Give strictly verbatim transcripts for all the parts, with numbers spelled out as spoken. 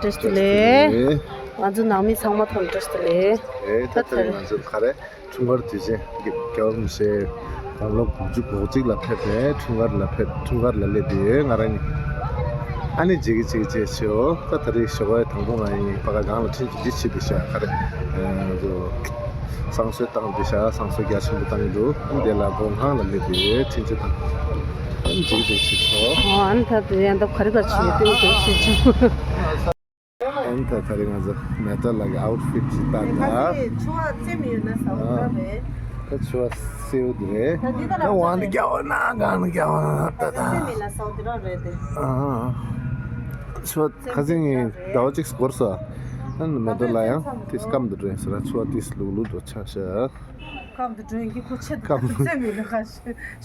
བཀྲ་ཤིས་བདེ་ལེགས། ང་ཚོ་ནང་མི་ཚང་མ་ཐོག་ནས་བཀྲ་ཤིས་བདེ་ལེགས། ཨེ་ད་ད་ལྟ་ང་ཚོ་ག་རེ་འཁྲུངས་སྐར་དུས་ཆེན་གྱི་རྒྱལ་བ་རིན་པོ་ཆེ་དགུང་ལོ་དགུ་བཅུ་གོ་གཅིག་ལ་ཕེབས་པའི་འཁྲུངས་སྐར་ལ་ཕེབས། འཁྲུངས་སྐར་ལ་སླེབས་དུས་ང་རང་གཉིས་ཨ་ནི་མཇལ་གི་མཇལ་གི་བྱས་བྱས། ད་ད་རེས་ཞོགས་པ་དང་པོ་ང་གཉིས་ཕ་ག་སྒང་ལ་ཁྲིན་ཅི་འདི་བྱེད་དུས་ཤག་ག་རེ་ཨེ་ང་ཚོ་བསང་གསོལ་བཏང་དུས་ཤག་བསང་གསོལ་རྒྱ་ཆེན་པོ་བཏང་གི་འདུག་དེ་ལ་སྒོ་ཁང་ལ་སླེབས་དུས་ཁྲིན་ཅི་དང་ཨ་ནི་མཇལ་གི་མཇལ་གི་བྱས་བྱས། ཨོ་ཨ་ནི་ད་དེ་ཡང་ད་ག་རེ་ག་བྱེད་དེ་འདུག་བྱེད་བྱེད། ཨན་ད་ད་རེས་ང་ཚོ་མེ་ཏོག་ལགས་ཀྱི་ཨའུ་ཕིད་ཅིག་བཏང་ད། ཁ་ཤས་ཕྱུ་པ་བཙེམ་ཡོད་ན་ཟ་འོ་ད་རེད། ད་ཕྱུ་པ་སེའུ་འདི་རེད། ད་འདི་ད་ད་ཝང་འདི་རྒྱ་བ་ན་གང་ན་རྒྱ་བ་ན་ད་ད། བཙེམ་ཡོད་ན་ཟ་འོ་འདི་རང་རེད་དེ། ཨ་ཕྱུ་པ་ཁ་སང་ངས་ཟླ་བ་གཅིག་འགོར་སོང་། ཨན་མེ་ཏོག་ལགས་ཡང་ཏིས་སྐམ་དུ་འགྲོ་ཡིན་ཟེར། ཕྱུ་པ་ཏིས་ལུག་ལུག་འགྲོ་ཆ་ཤག་སྐམ་དུ་འགྲོ་ཡིན་གྱི་ཁོ་ཆེད་དུ་སྐམ་བཙེམ་ཡོད་ན་ཁ་ཤས་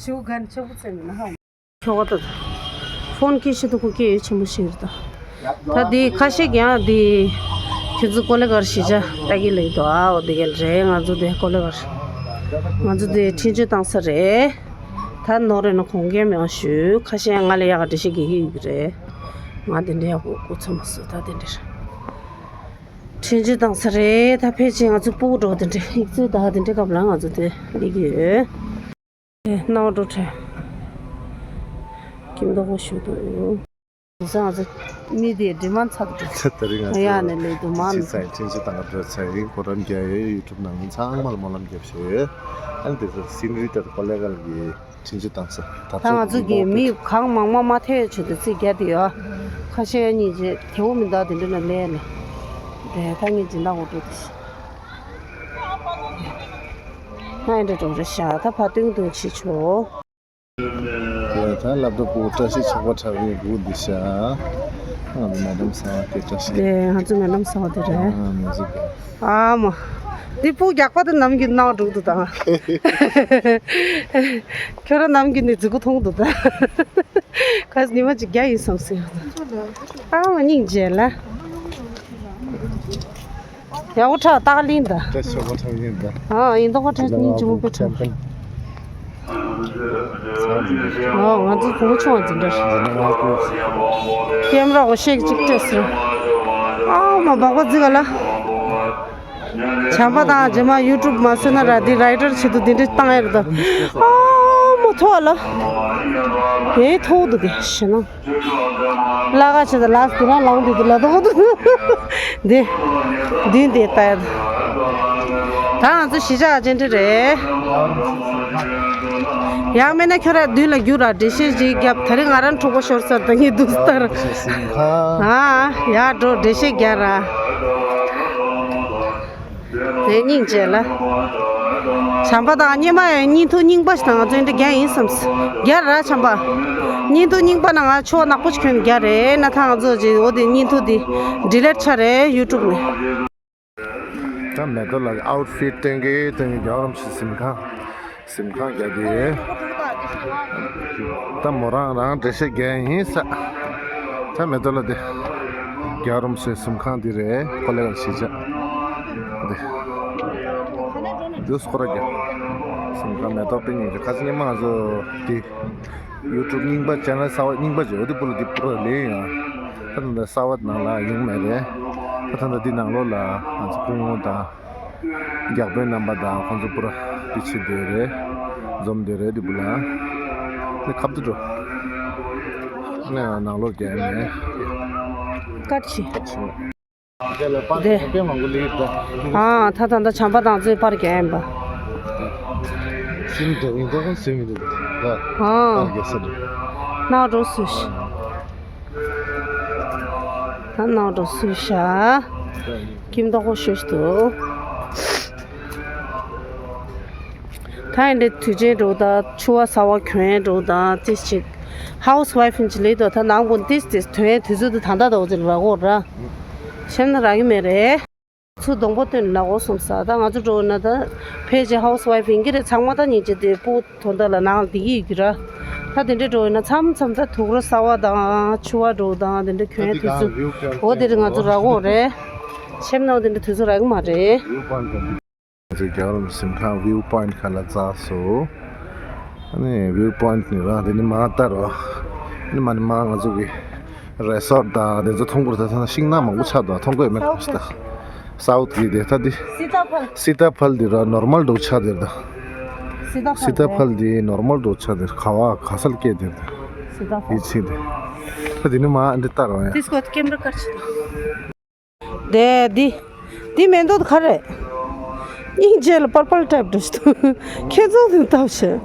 ཞུ་ག་ནས་ཆོག་པོ་བཙེམ་ཡོད་ན་ཧ། ཁྱོ་ག་ད་ཕོན་སྐད་ཆ་དུ་གུ་སྐད་ཡོད་ཆེན་པོ་ཞིག་རེད་ད། ད་དེ་ཁ་ཤས་ཀྱང་དེ་ཁྱོད་ཚོ་ཀོ་ལེ་གར་ཞི་ཆ་ལྟ་གི་ལེགས་དོ། ཨའོ་དེ་གལ་རེད། ང་ཚོ་དེ་ཀོ་ལེ་གར་ང་ཚོ་དེ་འཕྲིན་བཅོལ་བཏང་ས་རེད། ད་ནོར་རེ་ན་གོང་གེ་མེད་ཞུ། ཁ་ཤས་ང་ལས་ཡག་ག་འགྲེལ་བཤད་རྒྱག་གི་ཡོད་ཀྱི་རེད། ང་དེ་འདྲ་ཡག་པོ་གོ་ཚོད་མ་སོང་ད་དེ་འདྲ་རེད། འཕྲིན་བཅོལ་བཏང་ས་རེད། ད་ཕལ་ཆེར་ང་ཚོ་སྤུ་གུ་འགྲོ་དེ་འདྲ་ཡིག་ཚོད་ད་དེ་འདྲ་སྐབས་ལ་ང་ཚོ་དེ་སླེབས་ཀྱི་ཡོད། ཨེ་སྣང་བ་འགྲོ་བྲལ། ཁྱིམ་བདག་པོ་ཞུ་དུ་ཡོད། ང་ཚོ་མི་དེ་འདྲི་མ་ཚར་དུ་ད་རིང་ང་ཡ་ཚོ་ནས་ལེགས་འདུག་མ་ཅི་ཚའི་འཕྲིན་བཅོལ་བཏང་ག་འགྲོ་ཚར་ཡིན། གོ་རམ་རྒྱག་ཡོད། ཡུ་ཊུབ་ནང་མི་ཚང་མ་ལ་སྨོན་ལམ་རྒྱབ་ཤོག་ཨ་ནི་དེ་ཚོ་སི་ནི་རི་ཏར་ཀོ་ལེ་གལ་གྱི་འཕྲིན་བཅོལ་བཏང་ས་ད་ད་ང་ཚོ་གི་མི་གང་མང་མང་མ་ཐེ་ཆོད་དུ་རྩིས་རྒྱག་དེ་ཡོད། ཁ་ཤས་གཉིས་རྗེས་དེ་བོ་མི་འདུག་དེ་འདྲ་ན་ལས་ནས་དེ་ད་ངས་སྦྱིན་བདག་འོ་འགྲོ་དུ་ང་ཡི་འདྲ་འགྲོ་རེད་ཤག་ད་ཕ་སྟོན་སྟོན་བྱེད་ཆོག་དེ་ད་སློབ་གྲྭ་པོ་བཀྲ་ཤིས་ཆགས་པ་གྲགས་པའི་སྒུག་འདི་ཤག་ང་ཚོ་མེ་ཌམ་གསང་བ་དེ་བཀྲ་ཤིས། དེ་ང་ཚོ་མེ་ཌམ་གསང་བ་དེ་རེད། ཨ་མི་ཟིག་ཨ་མ། འདི་སྤུ་རྒྱག་པ་དེ་ནམ་རྒྱུན་ནང་འགྲོ་འདུག་དང་། ཁྱོད་རང་ནམ་རྒྱུན་ནས་རྫི་གུ་མཐོང་འདུག་དང་། ཁ་སང་ཉི་མ་གཅིག་རྒྱ་ཡིན་བསམ་སོང་། ཨ་མ་སྙིང་རྗེ་ལ། ཡང་འུ་ཁྲག་སྟག་ལིང་ད། བཀྲ་ཤིས་པ་ཁྲག་ཡིན་ད། ཨ་ཡིན་ད་ཁོ་ཁྲག་སྙིང་རྗེ་མོ་དཔེ་ཁྲག་ཨ་ང་ཚོ་བུ་ཆུང་བ་འཛིན་གྲྭ། ཀེམ་ར་འོ་ཤེག་ཅིག་སྤྲད་ཟེར། ཨ་མ་སྦག་པ་རྫི་ག་ལ། བྱམས་པ་དང་རྗེས་མ་ཡུ་ཊུབ་མ་བཟོས་ན་ར་འདི་རའི་ཊར་ཆེད་དུ་འདི་འདྲ་བཏང་ཡ་རེད་ད། ཨ་མ་ཐོ་ལ། ཨེ་ཐོ་འདུག་དེ་ཤི་ན། ལ་ག་ཆེ་ད་ལགས་དེ་རང་ལངས་དུས་དེ་ལ་དོག་དུ། འདི། འདི་འདི་ལྟ་ཡ། ད་ང་ཚོ་གཞིས་ཆགས་ཨ་ཅེ་འདྲི་རེད། ཡང་མིན་ན་ཁྱོད་ར་མདུན་ལ་རྒྱུགས་ར་འགྲེལ་བཤད་ཅིག་རྒྱབ། ད་རིང་ང་རང་འཁྲུག་པ་ཤོར་ཚར་ད་ངས་འདུག་ལྟར། ཨ་ཡར་འགྲོ་འགྲེལ་བཤད་རྒྱག་ར། དེ་སྙིང་རྗེ་ལ། བྱམས་པ་དང་སྙེ་མ་ཡང་བརྙན་ཐུང་རྙིང་པ་ཞིག་དང་ང་ཚོ་འདི་རྒྱ་ཡིན་བསམས། རྒྱ་ར་བྱམས་པ། བརྙན་ཐུང་རྙིང་པ་ན་ང་ཕྱོགས་ནག་པོ་ཞིག་གྱོན་རྒྱ་རེད་ན་ད་ང་ཚོ་ཅིག་འོ་དེ་བརྙན་ཐུང་དེ་ཌི་ལེཊ་ཆ་རེད་ཡུ་ཊུབ་ནས། ད་མེ་ཏོག་ལགས་ཨའུཊ་ཕིཊ་སྟོན་གི་སྟོན་གི་རྒྱལ་བ་རིན་པོ་ཆེ་གཟིམ་ཁང་། གཟིམ་ཁང་རྒྱག་དེ། ད་མོ་རང་རང་འགྲེལ་བཤད་རྒྱག་ཡིན་ས། ད་མེ་ཏོག་ལགས་དེ། རྒྱལ་བ་རིན་པོ་ཆེ་གཟིམ་ཁང་འདི་རེད། ཀོ་ལེ་གལ་གཞིས་ཆགས། འདི། འདི་སྐོར་ར་རྒྱག་གཟིམ་ཁང་མེ་ཏོག་དཔེ་སྙིང་རྗེ། ཁ་སང་ཉི་མ་ང་ཚོ་དེ། ཡུ་ཊུབ་རྙིང་པ་ཆེ་ནལ་གསར་པ་རྙིང་པ་ཅིག་ཡོད་དེ་པུ་ལ་དེ་པུ་ར་ལེན་ཡང་། ད་ད་ལྟ་གསར་པ་ནང་ལ་ཡོང་མེད་རེད། ད་ད་ལྟ་འདི་ནང་ལོགས་ལ་ང་ཚོ་སྐུ་ངོ་དང་། རྒྱག་པའི་རྣམ་པ་དང་ཁོང་ཚོ་པུ་ར་དེ་བྱེད་བསྡད་རེད། འཛོམས་བསྡད་རེད་དེ་པུ་ལ། ནི་ཁབ་ཏུ་འགྲོ། ནི་ནང་ལོགས་རྒྱག་ནས། ཀར་ཆི། ཀར་ཆི་ནས། དེ། ཨ་ད་ད་ད་བྱམས་པ་དང་ཚོའི་པར་རྒྱག་ཡིན་པ། སེམས་འདྲ་ཡིན་འདྲ་སེམས་མི་འདུག་ད་ཨ་པར་རྒྱག་ས་འདུག་ནག་འགྲོ་སུ་ཤ། ད་ནག་འགྲོ་སུ་ཤ། ཁྱིམ་ཐོག་ཁོ་ཤུ་ཤུ་འདུག་ད་ཡིན་འདྲ་དུས་ཆེན་འགྲོ་ད་ཆུ་བ་ས་བ་གྱོན་འགྲོ་ད་ཏིས་ཅིག་ཧའུ་སི་ཝའི་ཕི་ཡིན་ཅི་ལེ་དོ་ད་ནང་གོན་ཏིས་ཏིས་དོན་དུས་ཚོད་དུ་ད་ད་ད་འོ་ཙི་ར་གོ་ར། ཆེན་ན་རག་གི་མེད་རེད། ཚུར་སྡོང་པོ་སྟོན་ལ་འོ་སོང་ས་ད་ང་ཚོ་འགྲོ་ན་ད་ཕལ་ཆེར་ཧའུ་སི་ཝའི་ཕི་ཡིན་གྱི་རེད། ཚང་མ་ད་ཉིན་གཅིག་དེ་སྤུ་དོན་དག་ལ་ནང་ལ་བསྡད་ཀྱི་ཡོད་ཀྱི་ར། ད་དེ་འདྲ་འགྲོ་ཡོད་ན་མཚམས་མཚམས་ད་དུག་རོ་ས་བ་དང་ཆུ་བ་འགྲོ་དང་དེ་འདྲ་གྱོན་དུས་ཚོད་འོ་དེ་རེད་ང་ཚོ་རག་གོ་རེད། ཆེན་ན་འོ་དེ་འདྲ་དུས་ཚོད་རག་གི་མ་རེད། ང་ཚོའི་རྒྱལ་བ་རིན་པོ་ཆེ་གཟིམ་ཁང་ཝིའུ་པོའིན་ཁ་ལ་འཛེགས་སོང་། ཨ་ནི་ཝིའུ་པོའིན་ནི་རང་དེ་ནི་མ་ལྟར་རོ། ཨ་ནི་མ་ནི་མ་ང་ཚོ་གི་ རེ་སོར་དང་དེ་ཚོ་མཐོང་པོར་ད་ཐ་ཤིང་ནགས་མང་པོ་ཆགས་འདུག་མཐོང་གི་ཡོད་མེད་གོ་ཤི་ད། སའུ་ཐི་གི་དེ་ད་དེ། སི་ཏཱ་ཕལ། སི་ཏཱ་ཕལ་དེ་ར་ནོར་མལ་འདྲ་ཆགས་དེར་ད། སི་ཏཱ་ཕལ། སི་ཏཱ་ཕལ་དེ་ནོར་མལ་འདྲ་ཆགས་དེར་ཁ་བ་ག་ས་ལ་སྐྱེས་དེར་ད། སི་ཏཱ་ཕལ། ཡིད་ཆེས་དེ། ད་དེ་ནི་མ་འདི་ལྟར་བ་ཡ། དེ་སྐོར་ཀེམ་ར་ཀར་ཆི་ད། དེ་འདི། འདི་མེ་ཏོག་ག་རེད། སྙིང་རྗེ་ལ་པར་པལ་ཊའིབ་འདྲ་ཞིག་འདུག་ཁྱེད་ཚོ་དེ་ལྟ་བྱེད།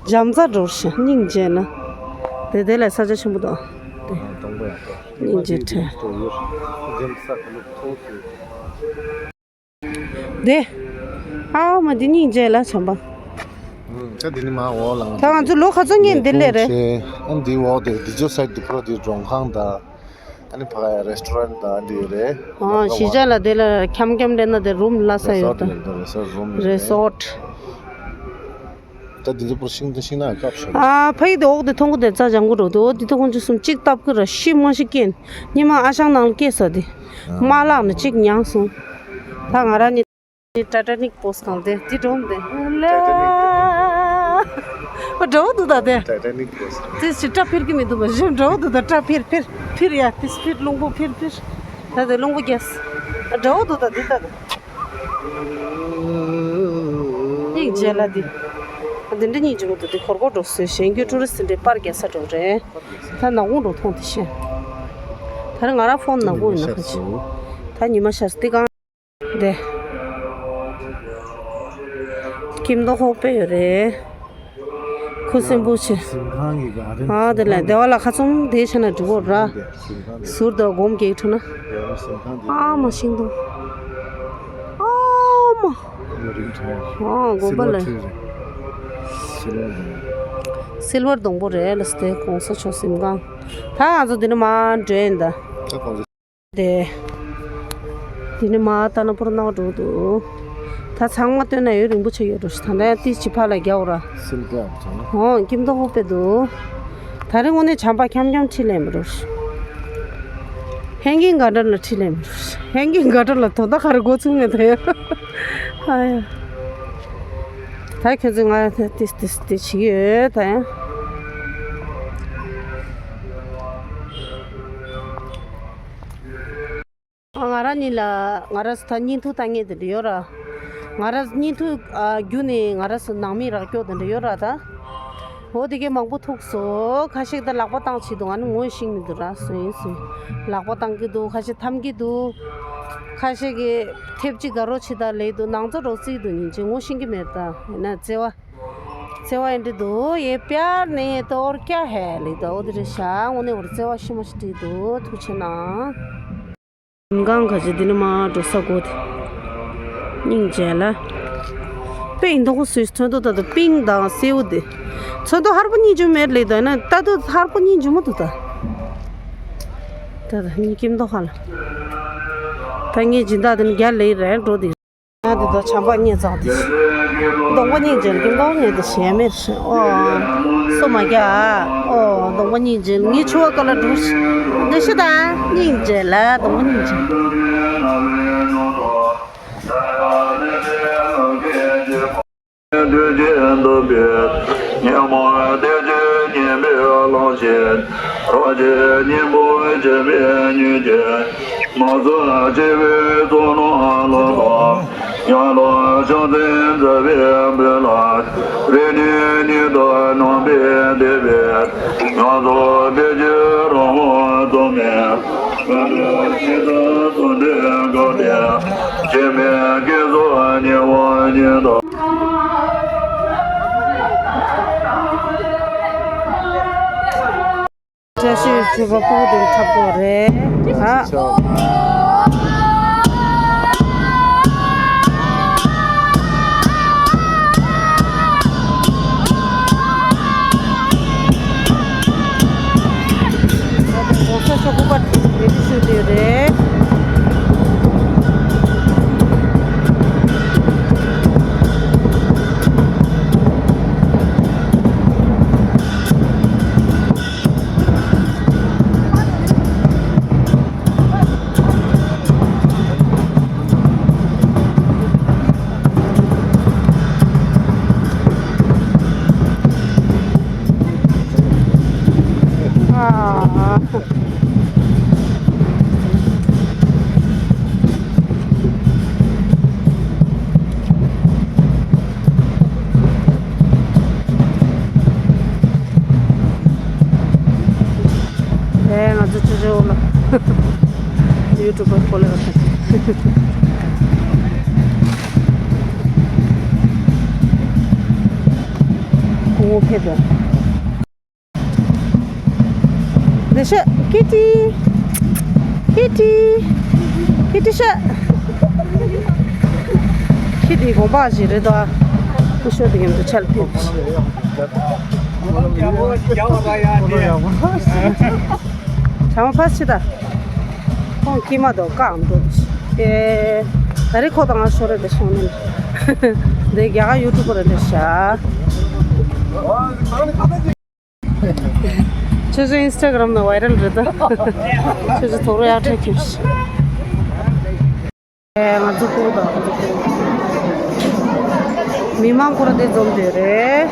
འཇམ་རྩྭ་འགྲོ་ཞིང་སྙིང་རྗེ་ན། དེ་དེ་ལ་ས་ཆ་ཆེན་པོ་དང་། དེ། སྙིང་རྗེ་ཁྲལ། དེ། ཨ་མ་འདི་སྙིང་རྗེ་ལ་བྱམས་པ། ད་དེ་ནི་མ་འོག་ལ། ད་ང་ཚོ་ལོ་ག་ཚོད་ཉན་དེ་ལས་རེད། ཨ་འདི་འོག་དེ་འདི་ཚོ་སའིད་དེ་ཕུ་ར་དེ་མགྲོན་ཁང་དང་། ཨ་ནི་ཕ་ག་ཡ་རེ་སི་ཊོ་རན་དང་འདི་ཡོད་རེད། ཨ་གཞིས་ཆགས་ལ་དེ་ལ་ཁྱམ་ཁྱམ་འདྲེན་ན་དེ་རུམ་ལ་ས་ཡོད་ད། རེ་སོར་རུམ་ཡོད་རེད། རེ་སོར། ད་འདི་ཚོ་པུར་ཤིང་དང་ཤིང་ནགས་བཀབ་ཤོག་ཨ་ཕ་ཡི་དེ་འོག་དེ་མཐོང་གི་དེ་རྩྭ་ལྗང་གུ་རོ་དེ་འོག་དེ་ཐོག་ཁོང་ཚོ་གསུམ་གཅིག་བཏབ་གི་ར་ཤི་མ་ཤི་སྐྱེན། ཉི་མ་ཨ་ཞང་ནང་ལ་སྐྱེས་ས་དེ། མ་ལག་ནས་གཅིག་མྱངས་སོང་། ད་ང་རང་ནི། ཊའི་ཊ་ནིག་པོ་སི་གང་དེ་དེ་སྒྲོམ་དེ་ལ། ཨ་འདྲ་བོ་འདུག་ད་དེ། ཊའི་ཊ་ནིག་པོ་སི། དེ་ཅི་སྐྲ་འཕིར་གི་མི་འདུག་པ་གཞན་འདྲ་བོ་འདུག་ད་སྐྲ་འཕིར་འཕིར་འཕིར་ཡ་དེ་འཕིར་རླུང་བུ་འཕིར་འཕིར། ད་དེ་རླུང་བུ་རྒྱས། ཨ་འདྲ་བོ་འདུག་ད་དེ་ད་དེ། སྙིང་རྗེ་ལ་དེ། ཨ་དེ་འདྲ་སྙིང་རྗེ་མོ་འདུག་དེ་གོར་གོར་འགྲོ་སོས་གཞན་རྒྱུ་ཊུ་རི་སི་ཊི་འདྲའི་པར་རྒྱག་ས་འགྲོ་རེད། ད་ནག་ཁུང་འགྲོ་མཐོང་དེ་ཤེས། ད་རེས་ང་རང་ཕོན་ནག་ཁུང་ཡིན་ན་ག་ཅི། ད་ཉི་མ་ཤར་སྟེ་གང་། དེ། ཀིམ་ཏོ་ཧོ་པེ་ཡོད་རེད། ཁུ་སིམ་པོ་ཆེ། ཨ་དེ་ལ་སྡེ་བ་ལ་ཁ་ཚོམ་དེ་ཆ་ན་འགྲིག་གོ་ར། ཟུར་དུ་སྒོམ་གེགས་ཁྲོ་ན། ཨ་མ་ཤིང་ཏོ། ཨ་མ། ཨ་དགོན་པ་ལ། སིལ་བར་སྡོང་པོ་རེད་ལ་སྟེ་གོང་ས་མཆོག་གཟིམ་ཁང་། ད་ང་ཚོ་འདི་ནས་མར་འགྲོ་ཡིན་ད། དེ། དེ་ནི་མ་ཏ་ན་པུར་ནང་འགྲོ་འདུག་ད་ཚང་མ་སྟོན་ན་ཡོད་རིན་པོ་ཆེ་ཡོད་འགྲོ་ཞིག་ད་ནས་ཏི་ཅི་ཕ་ལ་རྒྱག་ར། སིལ་ཀ་ཚང་མ། ཧོ་ཀིམ་ཏོ་ཧོ་པེ་འདུག་ད་རེས་དངོས་གནས་བྱམས་པ་འཁྱམ་འཁྱམ་ཁྲིད་ལེན་མི་འགྲོ་ཞིག་ཧེང་གིང་ག་འདྲ་ལ་ཁྲིད་ལེན་མི་འགྲོ་ཞིག་ཧེང་གིང་ག་འདྲ་ལ་དོ་ད་ག་རེ་འགོ་ཚུགས་མེད་ད་ཡ། ཧ་ཡ། ད་ཁྱོད་ཚོ་ང་ཏི་ཏི་ཏི་ཏི་བྱེད་ཀྱི་ཡོད་ད་ཡ། ང་རང་གཉིས་ལ་ང་རང་ཚོ་ད་བརྙན་ཐུང་ལྟ་མཁན་དེ་འདྲ་ཡོད་ར། ང་རང་ཚོ་བརྙན་ཐུང་ཨ་བརྒྱུད་ནས་ང་རང་ཚོ་ནང་མི་རག་སྐྱོ་དེ་འདྲ་ཡོད་ར་ད། འོ་དེ་གས་མང་པོ་ཐུག་སོང་། ཁ་ཤས་ད་ལག་པ་བཏང་བྱེད་འདུག་ང་ནི་ངོ་ཤེས་མི་འདུག་ར་སུ་ཡིན་སུ་ཡིན། ལག་པ་བཏང་གི་འདུག་ཁ་ཤས་འཐམ་གི་འདུག་ཁ་ཤས་ཀྱིས་ཐེབས་ཅིག་དགའ་རོགས་བྱེད་ད་ལེགས་འདུག་ནང་ཚོ་རོགས་རྩིས་འདུག་ཉིན་གཅིག་ངོ་ཤེས་ཀྱི་མེད་ད་ཡིན་ན་བརྩེ་བ། བརྩེ་བ་ཡིན་འདྲི་འདུག་ཡེ་པྱར་ནི་ཡེ་ཏོར་ཀྱ་ཧེ་ལེགས་འདུག་འོ་དེ་རེད་ཤག་དངོས་གནས་འོ་ར་བརྩེ་བ་ཤི་མ་ཤི་འདྲི་འདུག་ཐུགས་ཆེ་གནང་། གངས་ག་ཅི་འདི་ནི་མ་འགྲོ་ས་གོ་དེ། སྙིང་རྗེ་ལ། དཔེ་ཡིན་མདོག་སུས་ཚོན་མདོག་ད་དུ་པིང་དང་སེའུ་དེ། ཚོན་མདོག་ཧར་པོ་གཉིས་འཇུ་མེད་ལེ་དོ་ན་ད་དུ་ཧར་པོ་གཉིས་འཇུ་མ་དུ་ད། ད་ད་གཉིས་ཀྱི་མདོག་ཧ་ལ། ད་ངའི་སྦྱིན་བདག་དེ་ནི་རྒྱ་ལེ་རེད་འགྲོ་དེ། ང་དེ་དག་བྱམས་པ་རྙེད་ཙང་དེ། གདོང་པ་སྙིང་རྗེ་ལ་གི་མདོག་ངས་དེ་ཞེ་མེར་ཨོ། སོ་མ་རྒྱ་ཨོ་གདོང་པ་སྙིང་རྗེ་ལ་ངའི་ཆུ་བ་ཀ་ལ་འགྲོ་འདི་ཤི་དང་སྙིང་རྗེ་ལ་གདོང་པ་སྙིང་རྗེ། དུས་རྒྱུན་འདུམ་པའི་ཉོན་མོངས་དེ་ཅི་ཉེན་པའི་ལོངས་ཤིག་རང་རྒྱལ་གཉེན་པོ་བྱེད་པའི་ཉོན་གྱི་མ་ཚོགས་ཆེ་བའི་ཚོགས་རྣམས་ལ་ལོ། ཡང་ལོ་ཕྱག་འཚལ་མཛད་པའི་འབུལ་ལ། རིགས་ནི་ཉིད་དུ་རྣམ་པའི་དད་པས། ཡང་དག་དད་ཅིང་རང་དབང་རྫོགས་ནས། ཀུན་ཏུ་ཤིན་ཏུ་གསུམ་འདྲེས་འགགས་ཏེ། སྐྱེ་མེད་སྐྱེ་སོགས་ཉེ་བར་ཉིད་དུ། བཀྲ་ཤིས་ཕུར་པ་ཕུར་དུ་འཁྲབ་དགོས་རེད། ཨ། གོང་ས་མཆོག་སྐུ་པར་རེ་ཞུ་དེ་རེད། ཡུ་ཊུབ་པར་ཁོ་ལ་ར་ཁ་ཅིག་སྐུ་ངོ་ཕེབས་པ། འདི་ཤ་ཀི་ཏི། ཀི་ཏི། ཀི་ཏི་ཤ། ཁྱི་དེ་དགོན་པ་ཞིག་རེད་དོ། སྐུ་ཞབས་དེ་གམ་དུ་ཆལ་ཕེབས། ཚང་མ་ཕར་ཕྱི་ད། ཁོང་ཀྱི་མ་དོ་ཀང་འདུག་ཨེ། ད་རེས་ཁོ་དང་ང་ཤོར་རེད་དེ་སོང་ནས། འདི་རྒྱ་གར་ཡུ་ཊུབ་པར་རེད་ཤག་ཁྱོད་ཚོ་ཨིན་སི་ཊ་གྷ་རམ་ནང་ཝའི་རལ་རེད་ད། ཁྱོད་ཚོ་དོགས་རོ་ཡག་ཕྲ་ཁྱེར་ཤག་ཨེ། ང་ཚོ་ཀོ་དང་ང་ཚོ་ཀོ། མི་མང་ཁོ་ར་དེ་འཛོམས་བསྡད་རེད།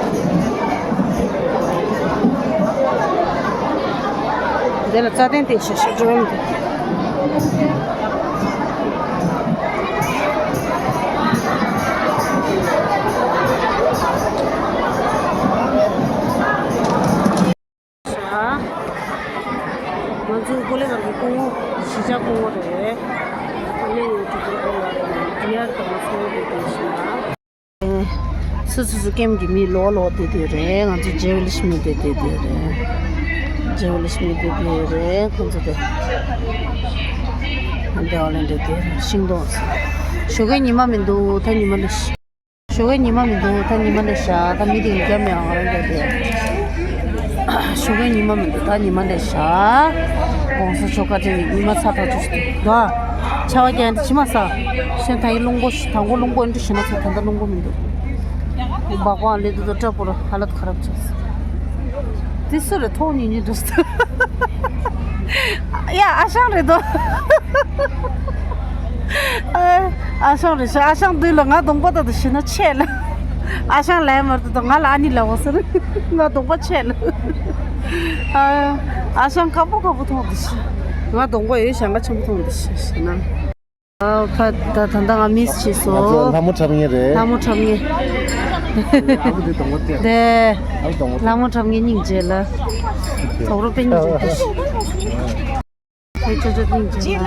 དེ་ལ་རྩ་དོན་དེ་ཤ་ཤ་འགྲོ་ཡོང་དུ། ང་ཚོའི་ཀོ་ལེ་གར་གྱི་སྐུ་ངོ་གཞིས་ཆགས་སྐུ་ངོ་རེད། ཨ་ནི་ཡོད་དུ་ཀོ་ལེ་གར་ཀྱི་ཡར་དང་ཚོ་དེ་དེ་བཞིན་ལ། སུ་སུ་སུ་ཀེམ་གྱི་མི་ལོ་ལོ་དེ་དེ་རེད། ང་ཚོ་ཇེ་ཝི་ལི་ཤི་མི་དེ་དེ་དེ་རེད། ཇེ་ཝི་ལི་ཤི་མི་དེ་དེ་རེད། ཁོང་ཚོ་དེ་ཨ་འདྲ་བ་ལ་འདྲ་དེ་རེད། ཤིང་སྡོང་ཞོགས་ཀའི་ཉི་མ་མི་འདུག་ད་ཉི་མ་ལ་ཤི། ཞོགས་ཀའི་ཉི་མ་མི་འདུག་ད་ཉི་མ་ལས་ཤག་ད་མི་དེ་ཡི་རྒྱ་མེད་ཨང་རང་རྒྱ་དེ། ཞོགས་ཀའི་ཉི་མ་མི་འདུག་ད་ཉི་མ་ལས་ཤག་གོང་ས་མཆོག་བཀའ་དྲིན་ཉི་མ་ཚ་ཐག་ཆོད་ཞིག་འདུག་ད་ཆར་པ་རྒྱག་འདི་ཕྱི་མ་ས། ཤན་ད་ཡི་རླུང་པོ་ཞིག་དང་པོ་རླུང་པོ་འདི་ཞིག་ན་ཚ། ད་ད་རླུང་པོ་མི་འདུག་འབག་པའང་ལས་དུ་དུ་སྐྲ་པོ་ར་ཧ་ལ་ཁ་རབ་ཆགས། དེ་སུ་རེད་ཐོག་ཉིན་ཉིན་འགྲོ་སྟེ། ཡ་ཨ་ཞང་རེད་དོ། ཨ་ཨ་ཞང་རེད་ཤག་ཨ་ཞང་དུས་ལ་ང་གདོང་པ་ད་དུ་ཤི་ན་ཆད་ལ། ཨ་ཞང་ལས་མར་དུ་དང་ང་ལ་ཨ་ནི་ལ་འོ་ཟེར། ང་གདོང་པ་ཆད་ལ། ཨ་ཨ་ཞང་ཁ་པོ་ཁ་པོ་མཐོང་དུ་ཤི། ང་གདོང་པ་ཡོད་ཞང་ཁ་ཆེན་པོ་མཐོང་དུ་ཤི་ཤི་ན། ཨ་ཕ་ད་ད་ད་ང་མིས་བྱས་སོ། ང་ཚོ་ལྷ་མོ་འཁྲབ་མཁན་རེད། ལྷ་མོ་འཁྲབ་མཁན། ཨ་བུ་དེ་གདོང་པ་ཏེ། དེ། ཨ་བུ་གདོང་པ་ཏེ། ལྷ་མོ་འཁྲབ་མཁན་སྙིང་རྗེ་ལ། དོག་རོ་པེ་སྙིང་རྗེ་ཏེ། ཁོའི་ཅོ་ཅོ་སྙིང་རྗེ་ལ།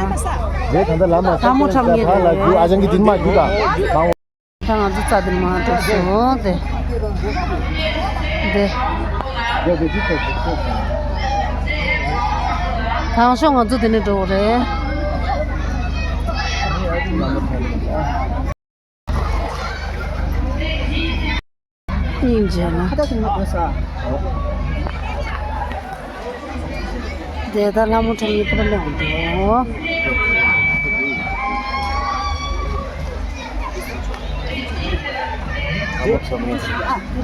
རེད་ད་ལྟ་ལམ་མ་ལྷ་མོ་འཁྲབ་མཁན་ཕར་ལ་རྒྱུག་ཨ་ཅང་གི་དིན་མ་རྒྱུག་ད། ད་ང་ཚོ་རྩ་དེ་མ་འགྲོ་སོང་དེ། དེ། དང་ཤོག་ང་ཚོ་དེ་ནས་འགྲོ་བ་རེད། སྙིང་རྗེ་ལ། དེ་ལྟར་ལྷ་མོ་ཁྲོམ་གཉིས་པོར་ལེན་འདུག་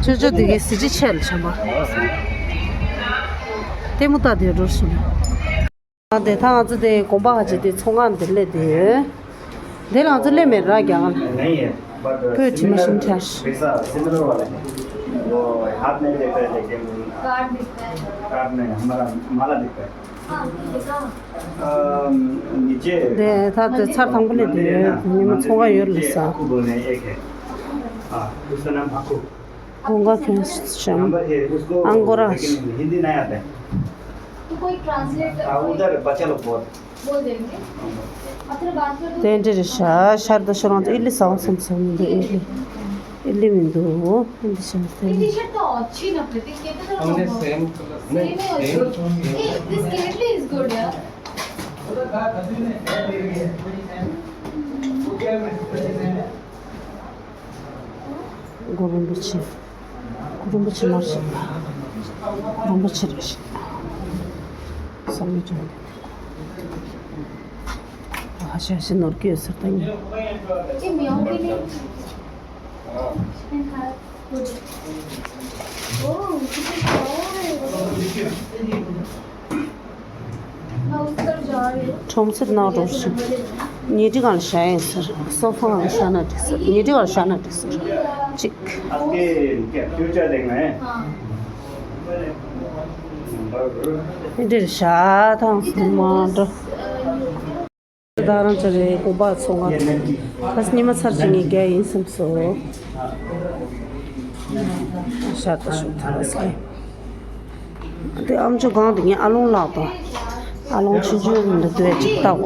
ཅོ་ཅོ་འདི་གའི་གཟི་བརྗིད་ཆེ་ལ་བྱམས་པ། ལྟད་མོ་ལྟ་དེ་འགྲོ་སོང་། དེ་ད་ང་ཚོ་དེ་དགོན་པ་ཁ་ཅིག་དེ་ཚོང་ཁང་དེ་སླེབས་དེ་ཡོད། དེ་ལ་ང་ཚོ་སླེབས་མེད་ར་རྒྱ་གར་ལ། བོད་དྲི་མ་ཤིང་ཁྲ། पैसा सिमिलर वाला है। वो हाथ नहीं देखता है, लेकिन कार्ड दिखता है। कार्ड नहीं, हमारा माला दिखता है। हाँ, ये देखा। अम, नीचे དེ་ད་དེ་ཚར་དང་པོ་སླེབས་དེ་ཡོད། ཉི་མ་ཚོང་ཁང་ཡོད་ལ་ས། हाकू बोलने एक है। हाँ, उसका नाम हाकू। དགོན་པ་ཁྱོད་བྱམས། ཨང་གོ་ར། हिंदी नहीं आता है। तो कोई ट्रांसलेट हाँ, उधर बच्चा लोग बहुत। बोल देंगे। और फिर बात कर दो। དེ་འདྲ་རེད་ཤག་ཤར་དུ་ཤོར་ང་ཚོ་ཨི་ལི་ཟའོ་སམ་སམ་མི་འདུག་ཨི་ལི། ཨི་ལི་མི་འདུག་ཨི་ལི་ཤར་དུ། ये टी शर्ट तो अच्छी ना प्रतीक, ये तो हमने सेम कलर। सेम है। ए, this केटली इज गुड यार। གུ་རུ་རིན་པོ་ཆེ། གུ་རུ་རིན་པོ་ཆེ་མར་ཞིག་གུ་རུ་རིན་པོ་ཆེ་རེད་ཤག་བསམ་བློ་བྱུང་། ཨ་ཤ་ཤ་ནོར་གྱི་ཡོད་ཟེར་ད་ཉིན། ཁྲོམ་སེར་ནང་འགྲོ་ཞིང་ཉལ་ཁྲི་སྒང་ལ་བཞག་ཡིན་ཟེར། སོ་ཕ་སྒང་ལ་བཞག་ན་འགྲིག་ཟེར། ཉལ་ཁྲི་སྒང་ལ་བཞག་ན་འགྲིག་ཟེར། གཅིག་འདིར་བཞག་ཐང་སོང་མ་འགྲོ། ད་རང་ཚོ་རེད་དགོན་པ་ཚོ་ང་ཁ་སང་ཉི་མ་ཚར་གཅིག་ངས་རྒྱ་ཡིན་བསམ་སོང་། ཤ་ད་ཤོག་ཐང་སྐད། དེ་ཨམ་ཅོག་སྒང་དེ་ངས་ཨ་ལོང་ལགས་དང་། ཨ་ལོང་ཆུ་ཆུ་རིང་ལ་སྡོད་ཅིག་ལྟ་བ།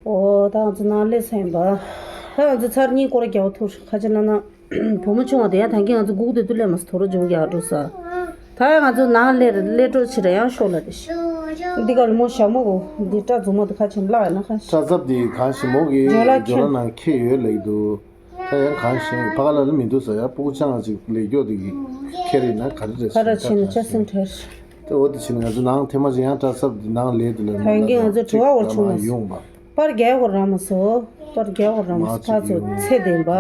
ཨོ་ད་ང་ཚོ་ནང་སླེབས་ས་ཡིན་པ། ད་ང་ཚོ་ཚར་གཉིས་སྐོར་རྒྱག་ཐུབ་ཁ་ཆེ་ན་ན། བུ་མོ་ཆུང་བ་དེ་ཡང་ད་གིན་ང་ཚོ་སྒུག་སྡོད་དུས་སླེབས་མ་སོང་། དོ་རུ་འཇུག་རྒྱག་འགྲོ་ས། ད་ཡང་ང་ཚོ་ནང་སླེབས་སླེབས་འགྲོ་ཕྱིར་ཡང་ཤོག་ལ་དེ་ཤི། འདི་ག་ལ་མོ་ཞྭ་མོ་གོ་འདི་སྐྲ་མཛུབ་མོ་དེ་ཁ་ཆེམ་བརླག་ཡ་ན་ཁ་ཤི། སྐྲ་ཚབ་དེ་གང་ཞིག་མོ་གི་ཇོ་ལ་ཇོ་ལ་ཁྱེར་ནང་ཁྱེར་ཡོད་ལེགས་འདུག་ད་ཡང་གང་ཞིག་ཕ་ག་ལ་ལ་མི་འདུག་ས་ཡ། སྤུ་གུ་ཅང་ཅིག་ལེགས་མགྱོགས་དེ་གི་ཁྱེར་ཡིན་ན་ག་རེ་རེད། ཁ་ར་ཆེ་ན་ཆ་སེང་ཁྲེར། ད་འོ་དེ་ཕྱིན་ང་ཚོ་ནང་ཐེངས་མ་ཅིག་ཡང་སྐྲ་ཚབ་དེ་ནང་ལེགས་འདུག་ལ་ད་ཡང་གི་ང་ཚོ་དྲི་བ་འོར་བྱུང་བ་ཡོང་བ། པར་རྒྱག་གོ་རང་མ་སོ། པར་རྒྱག་གོ་རང་མ་སོ། ཕ་ཚོ་ཚེ་བདེན་པ།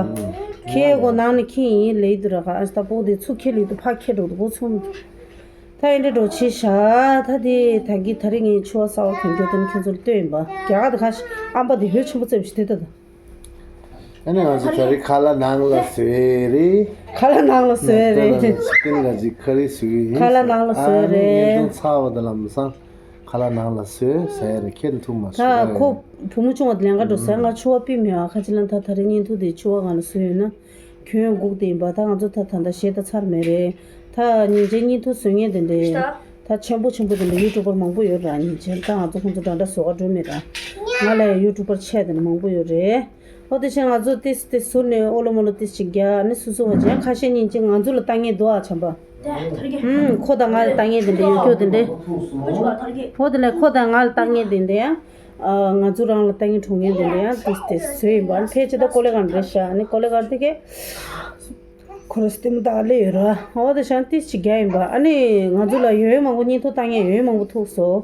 ཁྱེད་གོ་ནང་ནས་ཁྱེད་ཡིན་ལེ་དུ་ར་ག་ཨ་ད་པོ་དེ་ཚུ་ཁྱེད་ལེ་དུ་ཕ་ཁྱེད་འགྲོ་དུ་གོ་ཚུམ། ད་ཡིན་འདྲ་འགྲོ་ཆེ་ཤ། ད་དེ་ད་གི་ད་རིང་ངའི་ཆུ་བ་ས་བ་གྱོན་གྱོ་དེ་ནི་ཁྱེད་ཚོ་ལ་ལྟོས་ཡིན་པ། རྒྱ་ག་དེ་ག་ཤ་ཨམ་པ་དེ་ཧོད་ཆེན་པོ་ཙམ་ཞིག་དེ་ད་ད། ཨ་ནི་ང་ཚོ་ད་རིང་ཁ་ལག་ནང་ལ་བཟོས་རེད། ཁ་ལག་ནང་ལ་བཟོས་རེད། ད་ལ་ཅི་ཀིན་ག་ཅིག་ཁ་རི་བཟོས་ཡིན། ཁ་ལག་ནང་ལ་བཟོས་རེད། ཨ་ནི་བརྙན་ཐུང་ཚར་བ་དང་ལམ་སང་། ཁ་ལག་ནང་ལ་བཟོས་ཟ་ཡ་རེད། ཁྱེད་ཐུག་མ་ད་བཟོས་ཁོ་བུ་མོ་ཆུང་བ་དེ་ལེན་ག་འགྲོ་ཟེར། ང་ཆུ་བ་པི་མེད་ཨ། ཁ་ཅི་ལ་ད་ད་རེས་བརྙན་ཐུང་དེ་ཆུ་བ་ང་ལ་བཟོས་ཡོད་ན་ཁྱོན་སྒུག་དེ་ཡིན་པ། ད་ང་ཚོ་ད་ད་ད་གཞས་ད་ཚར་མེད་རེད། ད་ཉིན་རྗེས་བརྙན་ཐུང་བཟོ་མཁན་དེ་འདྲས་ད་ཆེན་པོ་ཆེན་པོ་དེ་འདྲས་ཡུ་ཊུབ་པར་མང་པོ་ཡོད་ར། ཉིན་རྗེས་ད་ང་ཚོ་ཁོང་ཚོ་འདྲ་འདྲ་བཟོ་ག་འགྲོ་མེད་ར། ང་ལ་ཡང་ཡུ་ཊུབ་པར་ཆེ་དེ་འདྲས་མང་པོ་ཡོད་རེད། ཨོ་དེ་བཞིན་ང་ཚོ་ཏིས་ཏིས་ཟུར་ནས་ཨོ་ལོ་མོ་ལོ་ཏིས་ཅིག་རྒྱག་ནི་སུ་སུ་བ་ཅན་ཁ་ཤས་ཉིན་གཅིག་ང་ཚོ་ལ་ལྟ་ངེས་འདུག་ཨ་བྱམས་པ། ཧུམ་ཁོ་དང་ང་ལ་ལྟ་ངེས་དེ་འདྲ་ཡོད་ཁྱོད་དེ་འདྲ། ཨོ་དེ་ལས་ཁོ་དང་ང་ལ་ལྟ་ངེས་དེ་འདྲ་ཡང་། ང་ཚོ་རང་ལ་ལྟ་ངེས་འཁྲུངས་ངེས་དེ་འདྲ་ཡང་ཏིས་ཏིས་བཟོས་ཡིན་པ། ཕལ་ཆེར་ད་ཀོ་ལེ་གར་རེད་ཤག་ནི་ཀོ་ལེ་གར་དེ་གས། ཁོ་ར་སྟེ་མོ་ད་ལེ་ཡོད་ར། ཨོ་དེ་ཤང་ཏིས་ཅིག་རྒྱག་ཡིན་པ། ཨ་ནི་ང་ཚོ་ལ་ཡོད་ཡོད་མང་པོ་བརྙན་ཐུང་ལྟ་ངེས་ཡོད་ཡོད་མང་པོ་ཐུག་སོ།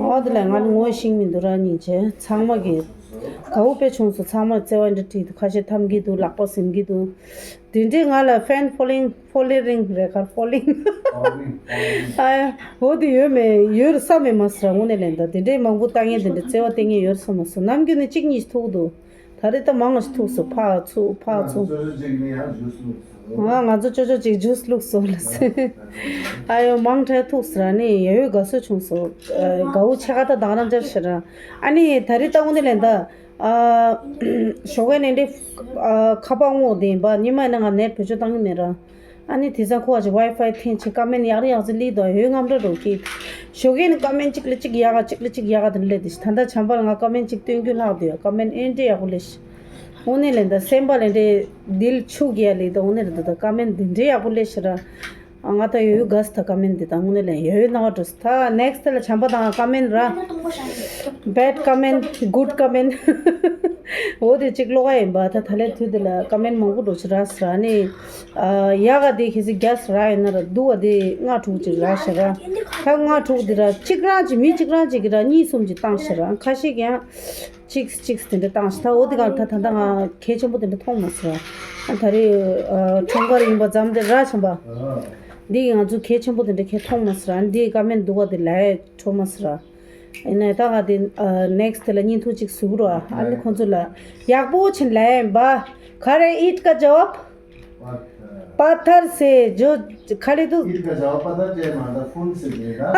ཨོ་དེ་ལས་ང་ནི་ངོ་ཤེས་མི་འདུག་ར་ཉིན་བྱེད་ཚང་མ་གི། དགའ་བོ་དཔེ་བྱུང་སོང་། ཚང་མར་བརྩེ་བ་འདྲ་བྲིས་འདུག་ཁ་ཤས་འཐམ་གྱི་འདུག་ལག་པ་ཟིན་གྱི་འདུག་དེ་འདྲའི་ང་ལ་ཧྥེན་ཕོ་ལིང་ཕོ་ལི་རིང་རེད་ཁར་ཕོ་ལིང་། ཨ་འོ་དེ་ཡོད་མེད་ཡོད་ས་མེད་མ་ཟེར་དངོས་གནས་ལན་ད་དེ་འདྲའི་མང་པོ་ལྟ་ངན་དེ་འདྲ་བརྩེ་བ་བརྟེན་ངན་ཡོད་ས་མ་སོང་། ནམ་རྒྱུན་ནས་གཅིག་གཉིས་ཤིག་ཐུག་འདུག་ད་རེས་ད་མང་ང་ཞིག་ཐུག་སོང་། ཕར་ཚུར་ཕར་ཚུར། ང་ང་ཚོ་ཅོ་ཅོ་ཅིག་ཇུས་བླུགས་སོང་ལ་ཟེར། ཨ་ཡོ་མང་དྲགས་ཐུག་ཟེར་ནི་ཡ་ཡོད་དགའ་བསུ་བྱུང་སོང་། དགའ་བོ་ཆེ་ཁ་ད་དང་རང་འཇར་ཤི་ར། ཨ་ནི་ད་རེས་ལྟ་དངོས་གནས་ལན་ད། ཞོགས་ཀས་ནས་འདྲེ། ཁ་པར་སྔོག་དེ་ཡིན་པ་ཉི་མ་ཡིན་ན་ང་ནེཊ་བེད་སྤྱོད་བཏང་གི་མེད་ར། ཨ་ནི་དེ་ཚང་ཁོ་བ་ཅིག་ཝའི་ཕའི་འཐེན་ཆེ་ཀ་མེན་ཡག་རེ་ཡག་ཚེ་ལི་དོ་ཡོད་རྔམ་ར་རོ་ཀི། ཞོགས་ཀས་ནས་ཀ་མེན་གཅིག་ལ་གཅིག་ཡག་ག་གཅིག་ལ་གཅིག་ཡག་ག་དེ་འདྲ་ལས་དེ་ཤི། ད་ལྟ་བྱམས་པ་ལ་ང་ཀ་མེན་གཅིག་སྟོན་རྒྱུ་ལྷག་དུ་ཡོད། ཀ་མེན་ཨེ་འདྲེ་ཡག་པོ་ལས་ཤི། དངོས་གནས་ལས་ད་སེམས་པ་ལས་འདྲེ་དིལ་ཆུ་གི་ཡ་ལས་ད་དངོས་གནས་རེད་ད། ཀ་མེན་དེ་འདྲེ་ཡག་པོ་ལས་ཤི་ར། ང་ད་ཡོད་ཡོད་དགའ་སི་ད་ཀ་མེན་འདི་ད་དངོས་གནས་ལ་ཡོད་ཡོད་སྣང་བ་འགྲོ་སི། ད་ནེག་སི་ལ་བྱམས་པ་དང་ཀ་མེན་ར། བེད་ཀ་མེན་གུད་ཀ་མེན། འོ་དེ་གཅིག་ཀློག་ག་ཡིན་པ། ད་ད་ལས་དུས་དེ་ལ་ཀ་མེན་མང་པོ་འགྲོ་ཆི་ར་སི་ར་ནི། ཡག་ག་དེ་ཁེ་སི་རྒྱ་སི་ར་ཡིན་ན་ར་སྡུག་ག་དེ་ལྔ་དྲུག་ཅིག་ར་ཤ་ར། ད་ལྔ་དྲུག་དེ་ར་གཅིག་རང་ཅིག་མི་གཅིག་རང་ཅིག་གི་ར་གཉིས་གསུམ་ཅིག་བཏང་ཤ་ར། ཁ་ཤས་ཀྱང་། ཅིག་ཅིག་དེ་འདྲ་བཏང་ཞིག་ད་འོ་དེ་ག་ད་ད་ད་ང་གལ་ཆེན་པོ་དེ་འདྲ་མཐོང་མ་སོང་། ཨ་ད་རེས་ཨ་འཁྲུངས་སྐར་ཡིན་པ་ཙམ་དེ་ར་ཆེན་པ། འདི་ང་ཚོ་གལ་ཆེན་པོ་དེ་འདྲ་གལ་མཐོང་མ་སོང་། ཨ་འདི་ཀ་མེན་སྡུག་ག་དེ་ལས་འཕྲོ་མ་སོང་། ཡིན་ནའི་ད་ང་དེ་ཨ་ནེག་སི་དེ་ལ་བརྙན་ཐུང་ཅིག་བཟོ་གི་རོགས། ཨ་ནི་ཁོང་ཚོ་ལ་ཡག་པོ་ཕྱིན་ལས་ཡིན་པ། ཁ་རེ་ཨིད་ཀ་ཇབ། पत्थर से जो खरीदो। ईंट का जवाब पत्थर के मारता खून से देगा।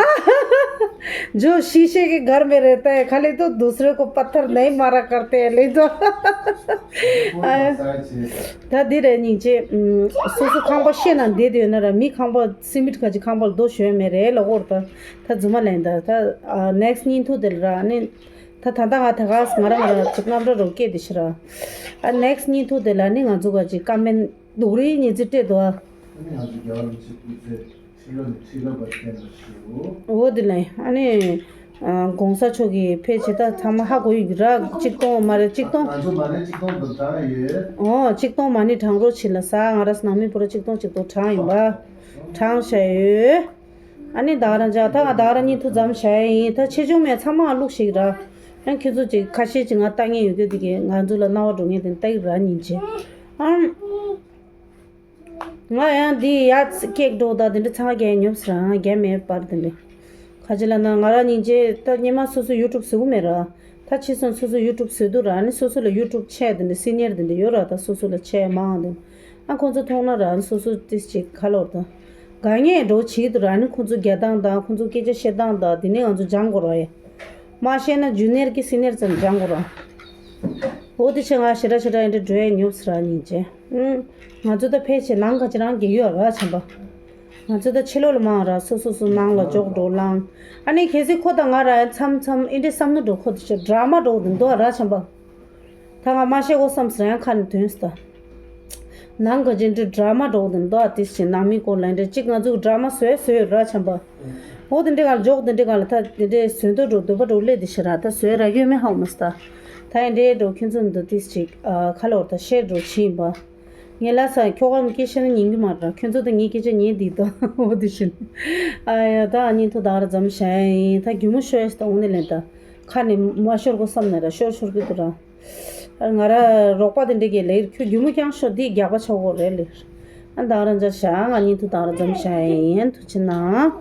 जो शीशे के घर में रहता है, खाली तो दूसरे को पत्थर नहीं मारा करते हैं, ले तो। खून बरसाए छे का। ད་འདི་རེད་སྙིང་རྗེ། སོ་སོ་ཁང་པ་ཤེས་ན་བསྡད་དུས་ན་ར། མི་ཁང་པ་སི་མིད་ག་ཅིག་ཁང་པ་ལ་རྡོ་ཞོན་མེད་རེད་ལ་འོར་ད། ད་རྫུན་མ་ལན་ད་ད་ནེག་སི་བརྙན་ཐུང་དེ་ལ་ར་ནི། ད་ད་ད་ང་ད་ག་ང་ར་ང་ར་ཅིག་རྔམ་ར་རོ་སྐད་དེ་ཤི་ར། ཨ་ནེག་སི་བརྙན་ཐུང་དེ་ལ་ནི་ང་ཚོ་ག་ཅིག་ཀ་མེན་སྡུག་རེ་ཉི་ཚེ་སྤྲད་དོ། ཨ་ནི་ང་ཚོ་རྒྱལ་བ་རིན་པོ་ཆེ་སྐུ་ཚེ་ཁྲི་ལོ་ནས་ཁྲི་ལོ་བར་བརྟན་པར་ཞུ། འོ་དེ་ལས་ཨ་ནི་ཨ་གོང་ས་མཆོག་གིས་ཕལ་ཆེར་ད་ཚང་མ་ཧ་གོ་ཡི་གི་ར། གཅིག་སྟོང་མ་རེད་གཅིག་སྟོང་། ང་ཚོ་མ་རེད་གཅིག་སྟོང་དུ་བགྲང་ཡོད། འོ་གཅིག་སྟོང་མ་ཎི་བགྲང་རོགས་བྱེད་ལ་ས། ང་ར་ནང་མི་བུ་ར་གཅིག་སྟོང་གཅིག་སྟོང་བགྲང་ཡིན་པ། བགྲང་བྱས་ཡོད། ཨ་ནི་ད་ག་རང་ཅག་ད་ང་ད་ག་རང་བརྙན་ཐུང་མཚམས་བཞག་ཡ་ཡིན། ད་ཆེ་ཆུང་མེད་ཚང་མ་བླུགས་ཤིག་ར། ཡང་ཁྱེད་ཚོ་ཅིག་ཁ་ཤས་ཅིག་ང་ལྟ་ངན་ཡོད་རྒྱུ་དེ་གས་ང་ཚོ་ལ་རྣ་བ་འགྲོ་ངེས་དེ་ལྟ་གི་ར་ཉིན་བྱེད། ཨང་། ང་ཡང་འདི་ཡ་སྐད་འགྲོ་ད་དེ་འདྲ་ཚང་རྒྱ་ཉོབ་སི་ར་རྒྱ་མེད་པར་དེ་འདྲ། ཁ་ཅིག་ལ་ན་ང་ར་ཉིན་བྱེད་ད་སྙེ་མ་སོ་སོ་ཡུ་ཊུབ་བཟོ་གི་མེད་ར། ད་ཕྱི་སོང་སོ་སོ་ཡུ་ཊུབ་བཟོས་འདུག་ར། ཨ་ནི་སོ་སོ་ལ་ཡུ་ཊུབ་ཆེ་དེ་འདྲ་སི་ནི་ཡར་དེ་འདྲ་ཡོད་ར། ད་སོ་སོ་ལ་ཆེ་མང་དེ། ཨ་ཁོང་ཚོ་མཐོང་ན་ར་ཨ་ནི་སོ་སོ་ཏིས་ཅིག་ཁ་ལོར་དང་། དགའ་ངེས་འགྲོ་བྱེད་དུ་ར། ཨ་ནི་ཁོང་ཚོ་རྒྱ་སྟངས་དང་ཁོང་ཚོ་སྐད་ཆ་བཤད་སྟངས་དང་དེ་ནས་ང་ཚོ་སྦྱང་དགོས་ར་ཡ། མ་ཤེས་ན་ཇུ་ནེར་གི་སི་ནེར་ཙམ་སྦྱང་དགོས་ར། འོ་དེ་ཆེ་ང་ཞེ་དྲག་ཞེ་དྲག་ཡིན་འདྲ་འགྲོ་ཡ་ཉོབ་སི་ར་ཉིན་བྱེད། ཨུམ། ང་ཚོ་ད་ཕལ་ཆེར་ནང་ཁ་ཅིག་རང་གི་ཡོད་ར་ཆམ་པ། ང་ཚོ་ད་ཕྱི་ལོགས་ལ་མང་ར་སོ་སོ་སོ་ནང་ལ་འཇོག་འགྲོ་ལང་། ཨ་ནི་གལ་སྲིད་ཁོ་དང་ང་ར་མཚམས་མཚམས་ཨེ་འདྲས་བསམ་ན་འགྲོ་ཁོ་དེ་ཆ་ཌ་ར་མ་འགྲོ་དེ་འདུག་ར་ཆམ་པ། ད་ང་མ་ཤེས་གོ་བསམ་སི་རང་ཁ་ནས་དོན་སི་ད། ནང་ག་ཅན་འདྲི་ཌ་ར་མ་འགྲོ་དེ་འདུག་ཨ་ཏིས་ཆེ་ནང་མི་སྐོར་ལ་འདྲི་གཅིག་ང་ཚོ་ཌ་ར་མ་བཟོས་བཟོས་ར་ཆམ་པ། འོ་དེ་འདྲས་ག་ལ་འཇོག་དེ་འདྲས་ག་ལ་ད་དེ་འདྲས་བཟོས་འདུག་འགྲོ་འདོད་པ་འགྲོ་ལས་དེ་ཤི་ར་ད་བཟོས་ར་ཡོད་མེད་ཧ་མ་སི་ད། ད་ཨེ་འདྲས་འགྲོ་ཁྱོད་ཚོ་འདུག་ཏིས་ཆེ་ཁ་ལོར་ད་ཤེར་འགྲོ་ཕྱིན་པ། ངས་ལ་ས་ཁྱོ་ག་མི་སྐད་ཆ་ནི་ཉན་གི་མ་ར། ཁྱོད་ཚོ་དང་ངའི་སྐད་ཆ་ཉན་འདི་དང་འོ་དེ་བཞིན། ཨ་ཡ་ད་ཉིན་ཐོ་དག་ར་འཛམ་ཤ་ཡིན་ད་རྒྱུ་མོ་ཤོར་ཡ་ད་འོ་ནི་ལེན་ད། ཁ་ནས་མ་ཤོར་གོ་བསམ་ནས་ར་ཤོར་ཤོར་གི་འདུག་ར། ང་ར་རོགས་པ་དེ་འདྲས་གས་ལེར་ཁྱོད་རྒྱུ་མོ་རྐྱང་ཤོར་འདི་རྒྱག་པ་ཆོག་གོ་རེད་ལེར། ཨ་དག་ར་འཛམ་ཤ་ང་ཉིན་ཐོ་དག་ར་འཛམ་ཤ་ཡིན་ཐུགས་ཆེ་གནང་།